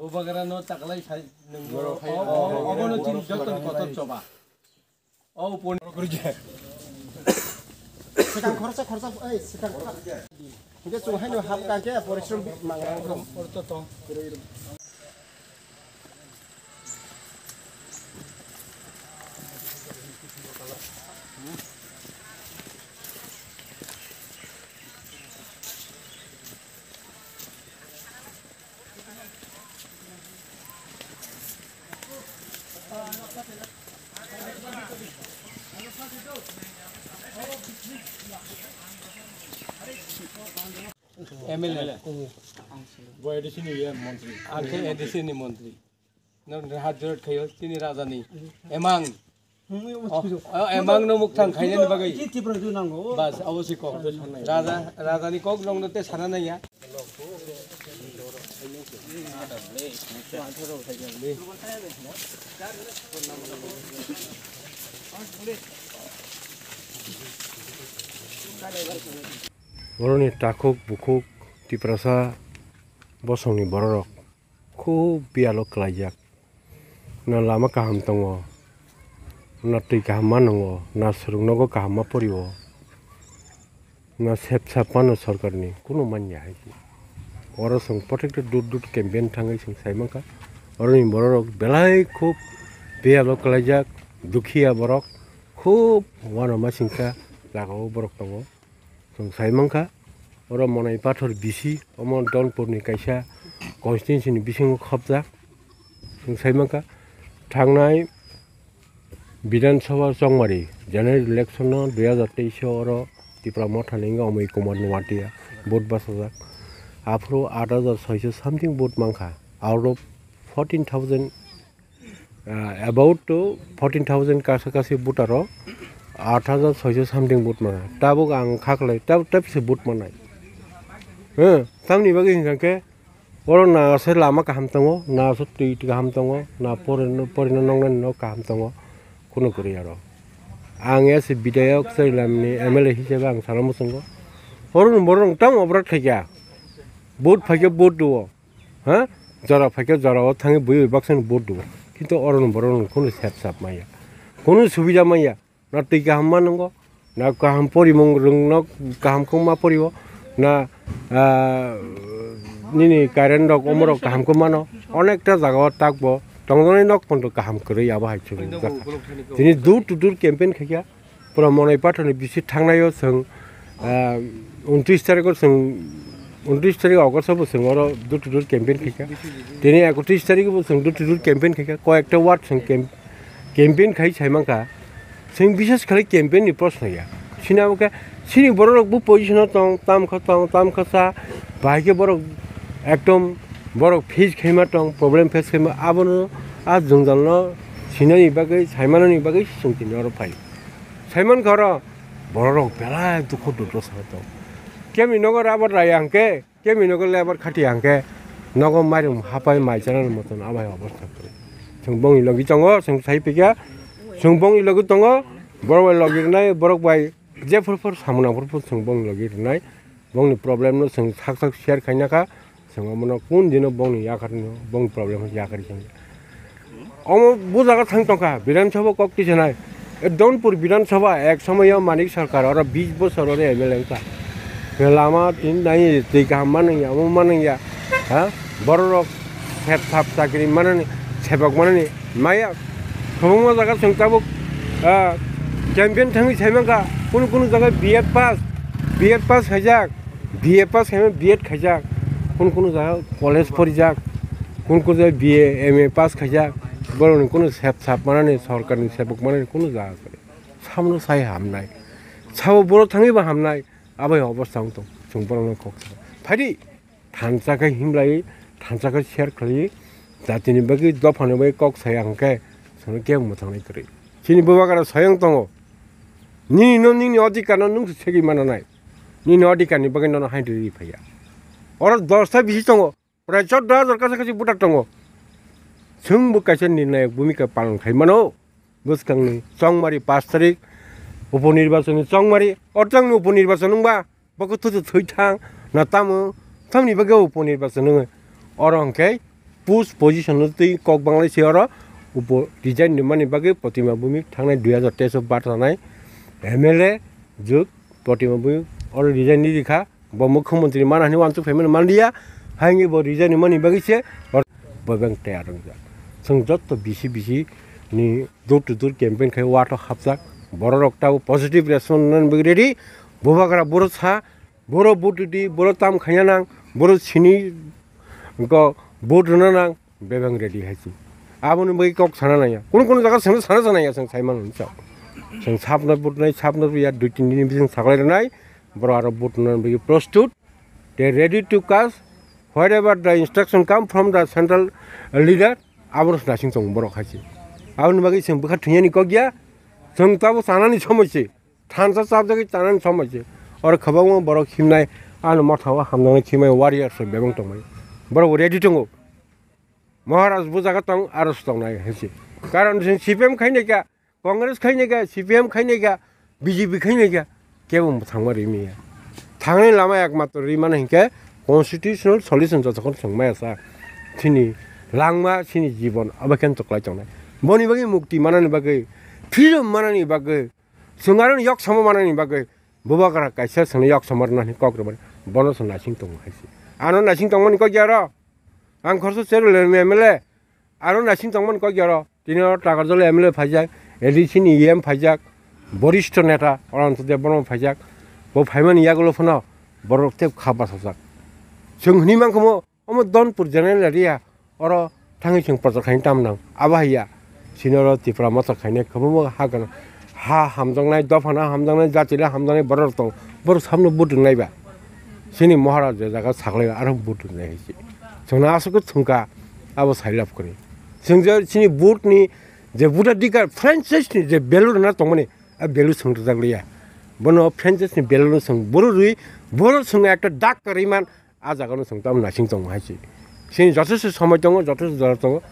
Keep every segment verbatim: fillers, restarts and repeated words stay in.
Bubagra no taklai sai nung. Obo no chini joto ni kotor choba. O pon. Sekang khorsa khorsa, oi, sekang khorsa. Hingke chung haino hap kangke porishrom mangra. M L A. Bo A D C ni, ye, montri. Ang khe A D C ni montri. Nang hat jora khayo, tini raja ni. Emang. Oh, oh, emang no mukthang khainani bagwi. Bas, abo se kok. Raja, raja ni kok nong no te sana naiya. Boroni takhuk bukhuk Tiprasa bosongni bororok. Khub biyalo kwlaijak. Na lama kaham tongo, na twi kaham ma nwngo, na swrwng nogo kaham ma porio, na sep sap mano sorkarni kunu manya hai. Oro chwng protected dut dut campaign thangwi chwng sai mankha. Oroni bororok belai khub biyalo kwlaijak, dukhiya borok, khub uanama singsa lagao borok tongo. Chwng sai mankha, oro Monai Pathor bisi, omo Donpurni kaisa constituency ni bisingo khopjak. Chwng sai mankha, thangnai Bidhan Sabha chongmari general election no dui hajar teis o oro Tipra Motha ni wngkha Amoi Kumar Noatia vote bachajak. Aphuru aat hajar soiso something vote mankha out of fourteen thousand. Ah, about to fourteen thousand kasa kasi voter o aat hajar soiso something vote mana. Tabuk ang khaklai, tab, tab se vote manai. He, tamni bagwi hinkha khe, oro na se lama kaham tongo, na se twi kaham tongo, na porino, porino nongnani no kaham tongo, kuno kwrwi aro. Ang as a bidayok Charilamni M L A hisabe ang sana muchungo. Oro ni borok tamo obrat khaikha. Vote phaikhe vote duo. Ha? Jora phaikhe jora o thangwi bui bai baksa ni vote duo. Kintu oro ni borok no kunu sep sap manya. Kunu subida manya. Na twi kaham ma nwngo. Na kaham porimung rwng no kaham khe ma poriwo. Na, ah, nini current rok omo rok kaham khe mano. Onekta jaga o tak bo tongjaknai nok pondo kaham kwrwi abo hai chwng jak. Tini door to door campaign khaikha. Pura Monai Pathor ni bisi thangnai o chwng, ah, untris tarik o chwng, untris tarik August o bo chwng oro door to door campaign khaikha. Tini ekotris tarik o bo chwng door to door campaign khaikha. Koyekta ward chwng camp-, campaign khai sai mankha. Chwng bishes khlai campaign ni proshno ya. Chini abo khe chini borok rok bo position o tong, tam kha tong, tam kha cha, bahai khe borok ekdom borok face khaima tong, problem face khaima, abono a jwngjal no sinani bagwi, saimanani bagwi chwng tini oro phai. Saimankha oro borok rok belai dukhu durdosao tong. Kemi nogo rubber raya hwnkhe, kemi nogo lebar khatiya hwnkhe, nogo mairum hapai mai chanani moton abai obostha kwrwi. Chwng bongni logi tongo, chwng sai phikha, chwng bongni logi tongo, borok bai logi rwnai, borok bai jephuru phuru samung nangphuru phuru chwng bongni logi rwnai, bongni problem no chwng sak sak share khaina kha. Chwng omono kun dino bongni yakarino, bongni problem hai yakarwi chwng. Omo bo jaga thang tongkha, Bidhan Sabha kok tisanai. E Donpur Bidhan Sabha ek somoyo Manik Sarkar, oro bis bosor oro M L A wngkha. Lama tin nai twi kaham manwngya, omo manwngya. Ha? Bororok sep sap chakri manani, sebok manani maya. Kwbangma jaga chwng tabuk, ah, campaign thangwi saimankha, kunu kunu jaga B Ed pass, B Ed pass khaijak. B A pass khaima B Ed khaijak, kun kun jaga college porijak, kun kun jaga B A, M A pass khaijak, borokni kunu sep sap manani, sorkarni sebuk manani kunu jaga kwrwi. Samno sai hamnai, sabo borok thangwi bo hamnai, abai obostha wng tong, chwng borokno kok sa. Phaidi, thansa khe himlai, thansa khe share khlai, Jatini bagwi dophani bagwi kok saya hwnkhe chwngno kebo mwthangnai kwrwi. Chini bubagra soyang tongo. Nini no nini odhikar no nwng se segwi mananai. Nini odhikar ni bagwi nono haini rwi phaiya. Oro dosta bisi tongo. Prai choddo hajar kaisa kaisa voter tongo. Chwng bo kaisa nirnayak bhumika palon khai mano. Bwskangni chongmari pash tarik upo nirbachon ni chongmari. Ortangni upo nirbachon wngba. Bokhe thutu thwi thang, na tamo, tamni bagwi upo nirbachon wngwi. Oro hwnkhe post position no twi kok banglai se oro upo resign rimani bagwi Protima Bhumik thangnai dui hajar teis o bar sanai M L A jwk Protima Bhumik oro resign ri rikha. Bo mukhyamantri mana hwnwi uansuk phaimani manliya, haini bo resign rimani bagwi se oro bo beng tayar wngjak. Chwng jotto bisi bisi ni door to door campaign khai wato hapjak. Bororok tabuk positive response nani bagwi ready. Bubagra boro sa, boro vote ridi, boro tam khaina nang, boro sini go vote rwna nang, bebeng ready hai se. Aboni bagwi kok sana nangya. Kunu kunu jaga sana, sana sanaya, chwng sai mano chwng. Chwng sabno vote nai, sabno ya, dui tin dini bising saklai rwnai, boro aro vote rwna bagwi prostut. They ready to cast wherever the instruction come from the central leader, abono nasing tongo borok hai se. Aboni bagwi chwng bwkha thwinani kok ya, chwng tabo chanani somoi se. Thansa chapjagwi chanani somoi se. Oro kwbangma borok himnai, ano motha o hamjaknai khimai warriors rok bebak tongmani. Borok ready tongo. Maharaj bo jaga tong, aro se tongnai hai se. Karon chwng C P M khainai kha, Congress khainai kha, C P M khainai kha, B J P khainai kha, kebo thangma rimi ya. Thangni lama ekmatro rimani hinkhe constitutional solution jotokhon chwng maya sa. Chini langma, chini jibon abo khe choklai tongnai. Boni bagwi mukti manani bagwi, freedom manani bagwi, chwng aroni yok samo manani bagwi bubagra kaisa chwngno yok samo rwna hwnwi kok rwmani bono chwng naising tongo hai se. Ano naising tongmani kok ya oro? Ang khoroksa cherwleng M L A, ano naising tongmani kok ya oro? Tini oro Takarjala M L A phaijak, A D C ni E M phaijak, boristo neta Ananto Debbarma phaijak. Bo phaimani yagulo phano borok tei kha bachajak. Chwng hwnwi mankha mo, omo Donpur general area, oro thangwi chwng prochar khaina tam nang. Abo hai ya. Chini oro Tipra Motha khainai kwbangma ha gana. Ha hamjaknai, dophano hamjaknai, jatino hamjaknai borok rok tongo. Borok samno vote wngnai ba. Chini Maharaj je jaga saklai aro vote wngnai hai se. Chwngno aswk thwngkha abo sailab kwrwi. Chwng je chini vote ni je voter dikar franchise ni je value rwna tongmani, a value chwng rwjak liya. Bono franchise ni value no chwng boro rwi, boro chwng ekta dak kwrwi man, a jaga no chwng tamo naising tongo hai se. Chini jothesho somoi tongo, jothesho jora tongo,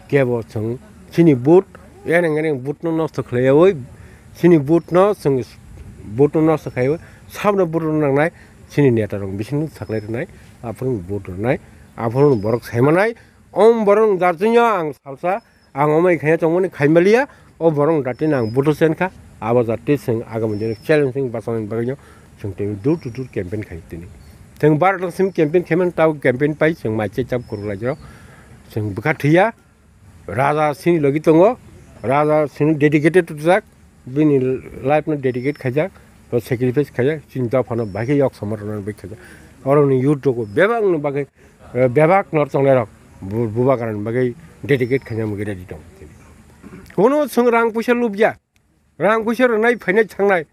kebo chwng chini vote, eneng eneng vote no nosto khlaiyawi, chini vote no chwng vote no nosto khlaiwi, sabno vote no nangnai, chini neta rok bising saklai rwnai, aphuru vote rwnai, aphuru borok saimanai, om borok jarjwngya ang salsa, ang omai khaina tongmani khaimaliya, o borok jatino ang vote senkha, abo jatwi chwng agami dino challenge wng bachani bagwino chwng tini door to door campaign khai tini. Chwng barota sim campaign khaimani tabo campaign pai chwng mai chai chap kwrwk laijak. Chwng bwkha thwiya, raja sini logi tongo, raja sini dedicated rwjak, bini life no dedicate khaijak, to sacrifice khaijak, chini dophano bai khe yok somor rwna bai khaijak. Oroni youth rok bebak no bagwi, eh, bebak nor tongnai rok bu-, bubagrani bagwi dedicate khaina bagwi ready tong. Kono chwng rang puisa lubya, rang puisa rwnai phainai thangnai,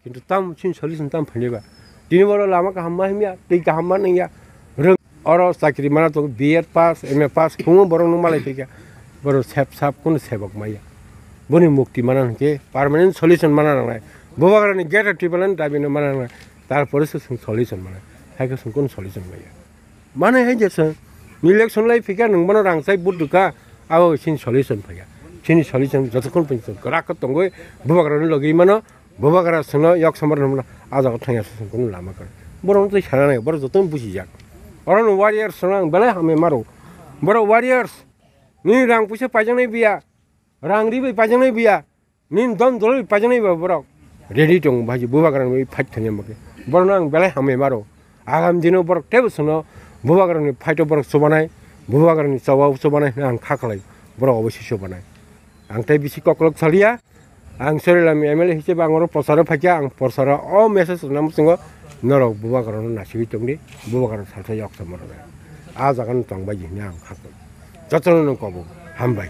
kintu tam chini solution tam phainai ba. Tini boro lama kaham ma himya, tei kaham ma nangya, rwng oro chakri mana tongo, B Ed pass, M A pass, khungo borok no malai phikya, borok sep sap kono sebok maya. Boni mukti mana hwnkhe permanent solution mana nangnai. Bubagrani greater Tipraland dabi no mana nangnai. Tarpore se chwng solution mana. Hai khe chwng kono solution maya. Mane hai je chwng election lai phikya nwng bono rang chai vote rwkha, abo chini solution phaiya. Chini solution jotokhon pon chwng kwrak khe tongwi bubagrani logi mano. Bubagra chwngno yok somor hwnmano, a jaga thangya se chwng kunu lama kwrwi. Borokno tei sana nai, borok jotono bujijak. Orono warriors chwngno ang belai hamya maro. Borok warriors, nini rang puisa paijaknai biya, rang ri bai paijaknai biya, nini don dol bai paijaknai biya borok. Ready tongo bahai bubagrani bai fight khaina bagwi. Borokno ang belai hamya maro. Agam dino borok teibo chwngno bubagrani fight o borok chubanai, bubagrani choba o chubanai hwnwi ang kha khlai, borok obo se chubanai. Ang tei bisi koklok saliya. Ang Sorilam M L A hisabe ang oro procharo phaikha, ang procharo o message rwna muchungo norok bubagrano nasigwi tongdi, bubagrano salsa yok somor rwnai. A jagano tongbai di hwnwi ang hakhe jotono nung kobo hambai.